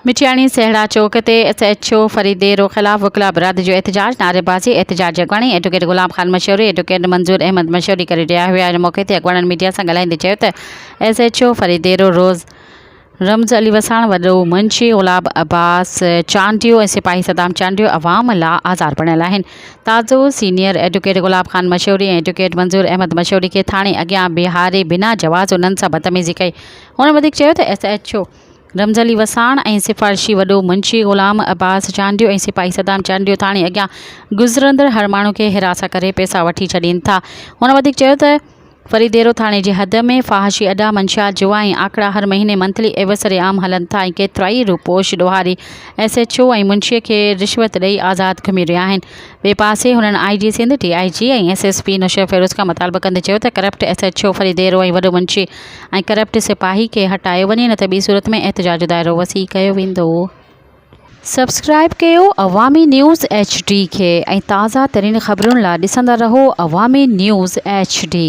مٺياڻي سهڙا چوڪ تي S H O فريديرو خلاف وڪلا برادري جو احتجاج، نعريبازي، احتجاج جي اڳواڻي ايڊووڪيٽ غلام خان مشوري، ايڊووڪيٽ منظور احمد مشوري ڪري رهيا هيا، ان موقعي تي اڳواڻن ميڊيا سان ڳالهائيندي چيو ته ايس ايڇ او فريديرو روز رمز علي وساڻ، وڏو منشي غلاب عباس چانڊيو ۽ سپاهي صدام چانڊيو عوام لا آزار بڻيل آهن، تازو سينيئر ايڊووڪيٽ غلاب خان مشوري ۽ ايڊووڪيٽ منظور احمد مشوري کي ٿاڻي اڳيان بيهاري بنا جواز انهن سان بدتميزي ڪئي، هن وڌيڪ چيو ته S H O. Ramz Ali Wassan ۽ سفارشي وڏو منشي غلام عباس چانڊيو ۽ سپاهي صدام چانڊيو ٿاڻي اڳيان گذرندڙ هر ماڻهو کي هراسان ڪري پئسا وٺي ڇڏين ٿا. هن وڌيڪ چيو ته فريديرو ٿاڻي جي حد ۾ فحاشي اڏا، منشيات، جوا ۽ آڪڙا هر مهيني منٿلي عيوض سرعام هلن ٿا ۽ ڪيترائي روپوش ڏوهاري ايس ايڇ او ۽ منشي کي رشوت ڏئي آزاد گهمي رهيا آهن. ٻئي پاسي هنن I G Sindh, D I G ۽ S S P Naushahro Feroze کان مطالبو ڪندي چيو ته ڪرپٽ ايس ايڇ او فريديرو ۽ وڏو منشي ۽ ڪرپٽ سپاهي کي هٽايو وڃي نه ته ٻي صورت ۾ احتجاج جو دائرو وسيع ڪيو ويندو. سبسڪرائب ڪيو عوامي نيوز ايڇ ڊي کي ۽ تازه ترين خبرن لا ڏسندا رهو عوامي نيوز ايڇ ڊي.